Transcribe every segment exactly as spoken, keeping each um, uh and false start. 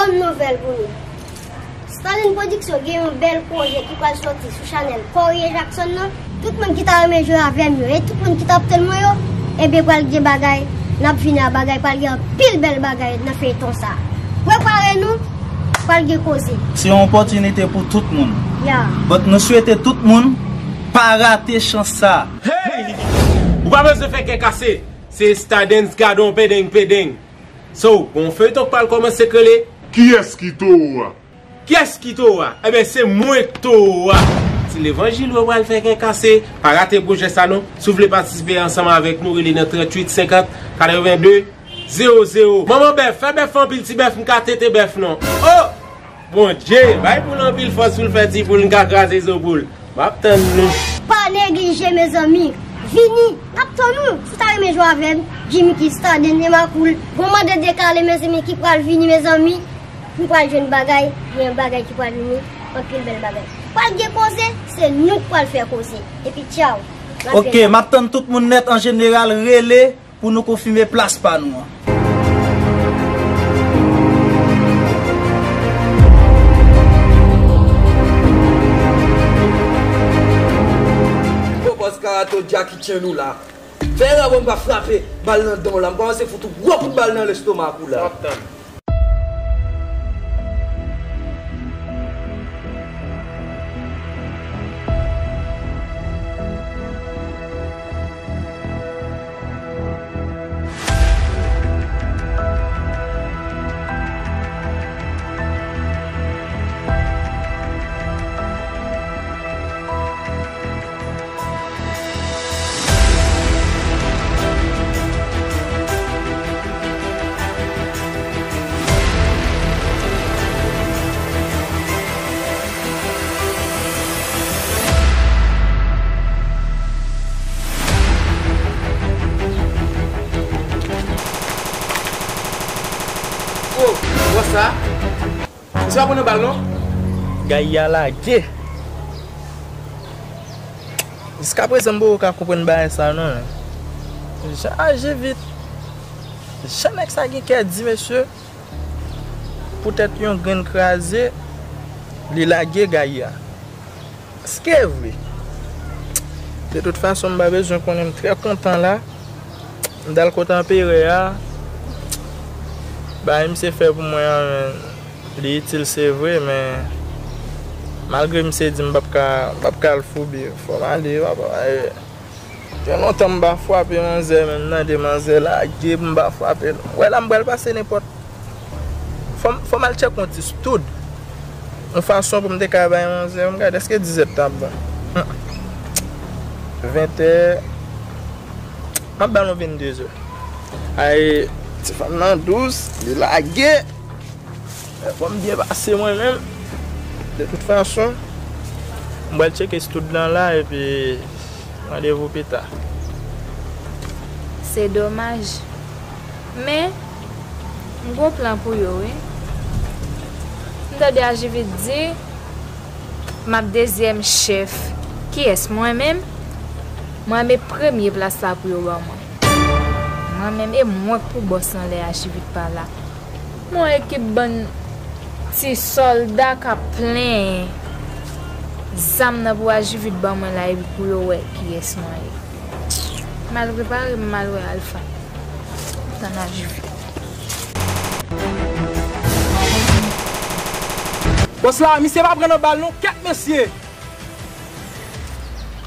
Yon nouvèl pou nou. Starline Production gen yon bèl pwojè ki pral sòti sou chanèl Corie Jackson nan. Tout moun ki ta renmen jwe avè m yo e tout moun ki t ap tann mwen yo, ebyen pral gen bagay, n ap vini a bagay, pral gen anpil bèl bagay nan feyton sa. Prepare nou, pral gen koze. Se yon opòtinite pou tout moun. Ya. But nou swete tout moun pa rate chans sa. Hey! Ou pa bezwen fè kè kase. Se Stardens, gade yon pedeng pedeng. So, gon feyton k pral kòmanse k rele. Kiyès ki towo a? Kiyès ki towo a? Ebyen, se mwen k towo a. Si levanjil ou pral fè kè kase, pa rate pwojè sa non. Si w vle patisipe ansanm avèk nou, rele nan tranntuit senkant katrevenndezero zewo. Manman bèf, fè bèf anpil, ti bèf m ka tete bèf non. Oh! Bondye, bay poul anpil fòs pou l fè ti poul, m ka kraze zo poul. M ap tann nou. Pa neglije, mezanmi. Vini, n ap tann ou. Si w ta renmen jwe avè m, Jimmy Kista, Dènye Makoul, gon mande dekale, mezanmi, ki pral vini, mezanmi. Nou pral jwenn bagay, gen bagay ki pral vini, anpil bèl bagay. Pral gen koze, se nou k pral fè koze. Epi tchaw. N ap Ok, fè sa. M ap tann tout moun nèt an jeneral, rele pou nou konfime plas pa nou an. Gwo bòs karato Jackie Chan ou la. Fè eran bon pa frape bal nan dan w la. M kòmanse fout ou gwo kout bal nan lestomak ou la. Oh, bòs sa? Misye pa pran nan bal non. Gayi a lage. Jiskaprezan m poko ka konprann bagay sa non. Jan aji vit. Jan nèg sa gen kè di mesye. Poutèt yon grenn kraze, li lage Gayi a. Èske vre? De tout fason, m pa bezwen konnen, m trè kontan la. M t al kot anperè a. Bagay misye fè pou mwen an, men, li itil se vre, men malgre misye di m p ap ka, m p ap ka al foube, fò m ale, papa. Gen lontan m pa frape manzè, men m tande manzè lage pou m pa frape l. Wè la m pral pase nenpòt. Fò m, fò m al tchèk yon ti stud. Yon fason pou m te ka bay manzè, m gade èske dizèt t ap bon. Ventè. M ap ba l yon venndezè. Ay, ti fanm nan dous, li lage. Fò m byen pase mwen menm. De tout fason, m pral tcheke stud lan la epi randevou pita. Se domaj. Men, m gon plan pou yo, wi. M tande Ajivit di, m ap dezyèm chèf. Kiyès, mwen menm? Mwen, men premye plas la pou yo ban mwen. Mwen menm, e mwen k pou bòs anlè Ajivit pa la. M wè ekip bann ti sòlda k ap plenyen. Zam nan pou Ajivit ban mwen la, epi pou yo wè kiyès mwen ye. M al prepare, m al wè Alfa. Tann Ajivit. Bòs la, misye pa pran nan bal non, kèt mesye.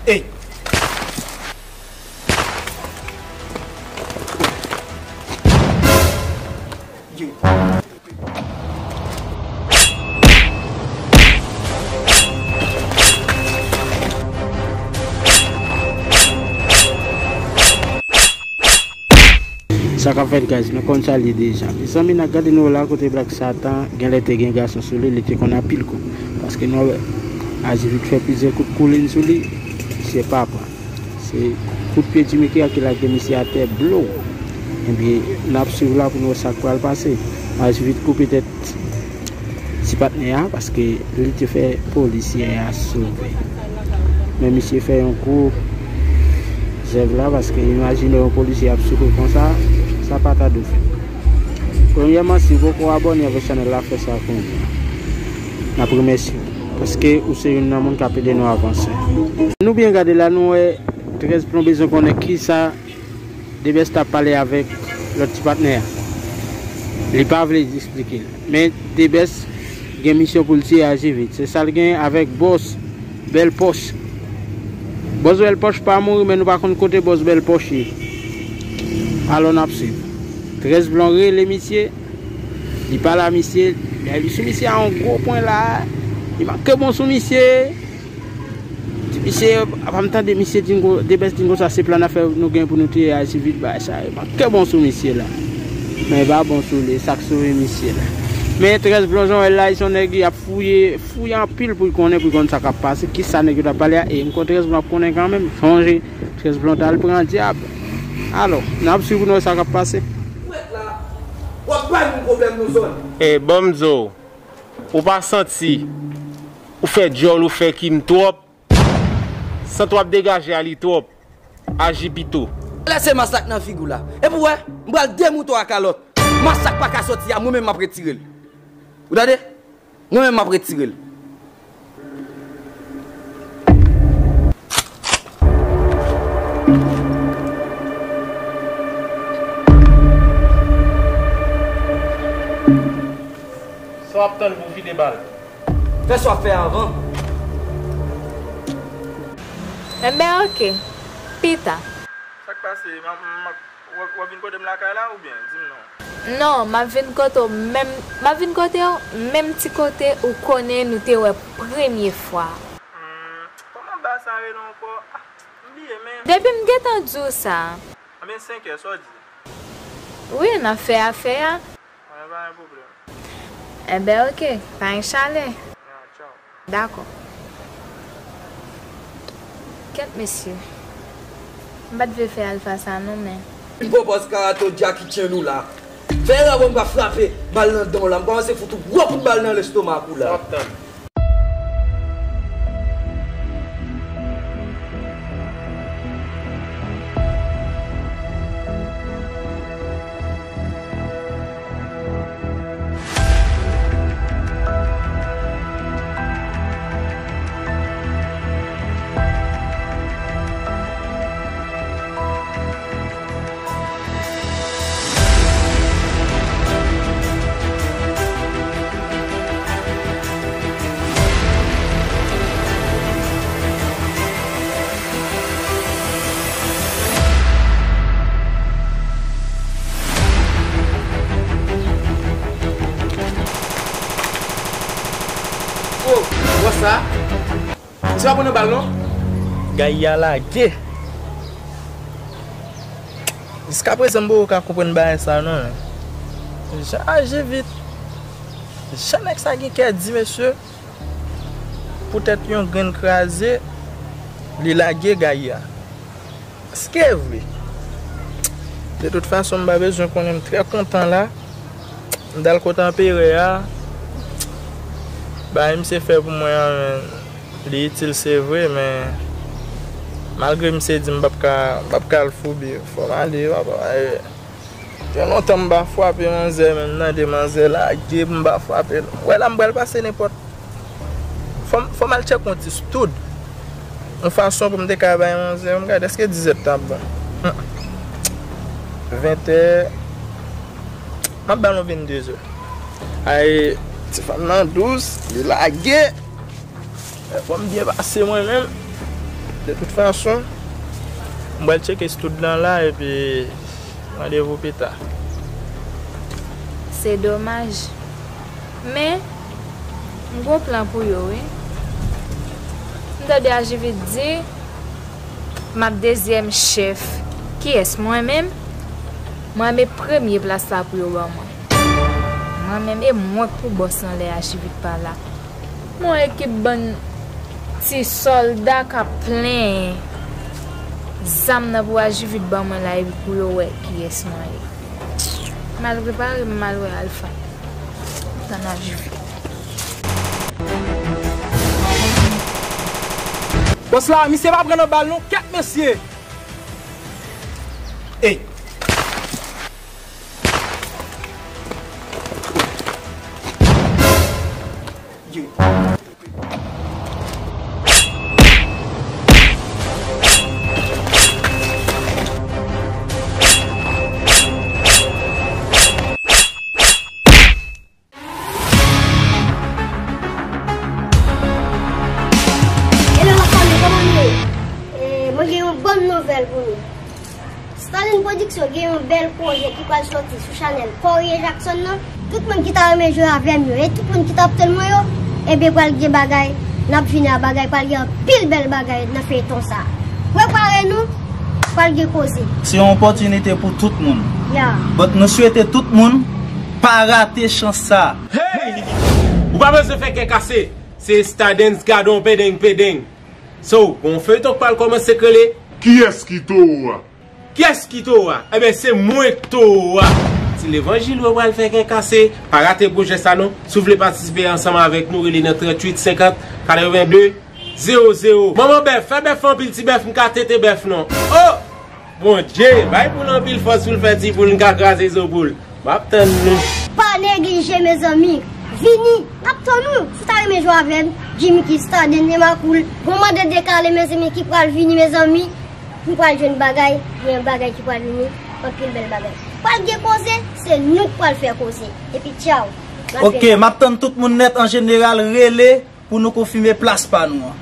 Ey! Sa k ap fèt, guys, nou konn sa l ye deja. Mezanmi, n a gade nou la kote Black Satan genlè te gen gason sou li, li te konn anpil kou. Paske nou wè Ajivit fè plizyè kout koulin sou li, misye pa pran. Se kout pye Jimmy Kista ki lage misye atè blow. Ebyen, n ap swiv la pou nou wè sa k pral pase. Ajivit koupe tèt ti patnè a, paske li te fè polisyè a sove. Men misye fè yon gwo zèv la, paske imajine yon polisyè ap soufri konsa, sa pa ta dwe fèt. Premyèman, si w poko abòne avèk chanèl la, fè sa kounye a. N ap remèsye w, paske ou se youn nan moun k ap ede nou avanse. Nou byen gade la, nou wè Trèz Blon bezwen konnen kisa Debès t ap pale avèk lòt ti patnè a. Li pa vle eksplike l. Men Debès gen misyon pou l tiye Ajivit. Se sa l gen avèk bòs Bèl Pòch. Bòs Bèl Pòch pa mouri, men nou pa konn kote bòs Bèl Pòch ye. Alò n ap swiv. Trèz Blon rele misye. Li pale a misye. Li sou misye a yon gwo pwen la. Li manke bon sou misye. Di misye, apa m tande misye di n kon, Debès di n konsa, se plan afè nou gen pou nou tiye Ajivit, bagay sa yo manke bon sou misye la. Men e pa bon sou li, sa k sove misye la. Men Trèz Blon jan w wè l la, se yon nèg y ap fouye, fouye anpil pou l konnen, pou l konn sa k ap pase, kisa nèg yo t ap pale a, e m kwè Trèz Blon ap konnen kanmenm. Sonje, Trèz Blon t al pran dyab. Alò, n ap swiv pou nou wè sa k ap pase. Ou ret la, w ap bay moun pwoblèm nan zòn. E, ban m di w, ou pa santi, ou fè djòl, ou fè kim twòp, sant w ap degaje a li twòp, aji pito. Lèse masak nan figi w la. Epi w wè, m pral demouton a kalòt. Masak pa ka sòti a, mwen menm m ap retire l. Ou tande? Mwen menm m ap retire l. Sa w ap tann pou w vide bal? Fè sa w ap fè avan. Enben, oke. Pita. Sa k pase? M ap, m ap, w ap, w ap vin kote m lakay la oubyen? Di m non. Non, m ap vin kote w menm, m ap vin kote w menm ti kote ou konnen nou te wè premye fwa. Hmm, kòman ba sa rele ankò? Ah, m bliye, men. Depi m gentan di w sa. Anben, senkè, sa w di? Wi, n ap fè afè a. Anben, pa gen pwoblèm. Enben, oke, pa gen chalè. Ya, tchaw. Dakò. Kèt mesye. M pa t vle fè Alfa sa non, men. M pran pòz karate Jackie Chan ou la. Fè erè avè m pa frape bal nan dan w la. M kòmanse fout ou gwo kout bal nan lestomak ou la. W ap tann. Oh, wè sa? Misye pa pran nan bal non. Gayi a lage. Jiskaprezan m poko ka konprann bagay sa non. Jan Ajivit, jan nèg sa gen kè di mesye. Poutèt yon grenn kraze, li lage Gayi a. Èske vre? De tout fason, m pa bezwen konnen, m trè kontan la. M t al kote anperè a. Bagay misye fè pou mwen an, men, li itil, se vre, men malgre misye di m p ap ka, m p ap ka al foube, fò m ale, papa. Gen lontan m pa frape manzè, men m tande manzè lage pou m pa frape l. Wè la, m pral pase nenpòt. Fò m, fò m al tchèk yon ti stud. Yon fason pou m te ka bay manzè, m gade èske dizèt t ap bon. Ventè. M ap ba l yon venndezè. Ay, ti fanm nan dous, li lage. Fò m byen pase mwen menm. De tout fason, m pral tcheke stud lan la epi randevou pita. Se domaj. Men, m gon plan pou yo, wi. M tande Ajivit di, m ap dezyèm chèf. Kiyès, mwen menm? Mwen, men premye plas la pou yo ban mwen. Mwen menm, e mwen k pou bòs anlè Ajivit pa la. M wè ekip bann ti sòlda k ap plenyen zam nan pou Ajivit ban mwen la, epi pou yo wè kiyès mwen ye. M al prepare m, m al wè Alfa. Tann Ajivit. Bòs la, misye pa pran nan bal non, kèt mesye! Ey! Starden Production gen yon bèl pwojè ki pral sòti sou chanèl Corie Jackson nan. Tout moun ki ta renmen jwe avè m yo e tout moun ki t ap tann mwen yo, ebyen pral gen bagay. N ap vini a bagay, pral gen anpil bèl bagay nan feyton sa. Prepare nou, pral gen koze. Se yon opòtinite pou tout moun. Yeah. But nou swete tout moun pa rate chans sa. Hey! Ou pa bezwen fè kè kase. Se Stardens, gadon pedeng pedeng. So, gon feyton k pral kòmanse k rele. Kiyès ki towo a? Kiyès ki towo a? Enben, se mwen k towo a. Si levanjil ou pral fè kè kase, pa rate pwojè sa non. Si w vle patisipe ansanm avèk nou, rele nan tranntuit senkant katrevenndde zewo zewo. Manman bèf, fè bèf anpil, ti bèf m ka tete bèf non. Oh! Bondye, bay poul anpil fòs pou l fè ti poul, n ka kraze zo poul. M ap tann nou. Pa neglije, mezanmi. Vini, n ap tann ou. Si w ta renmen jwe avè m, Jimmy Kiss, Starden e Makoul. Gon mande dekale, mezanmi, ki pral vini, mezanmi. Nou pral jwenn bagay, gen bagay ki pral vini, anpil bèl bagay. Pral gen koze, se nou k pral fè koze. Epi tchaw. M ap Ok, vini. M ap tann tout moun nèt an jeneral rele pou nou konfime plas pa nou an.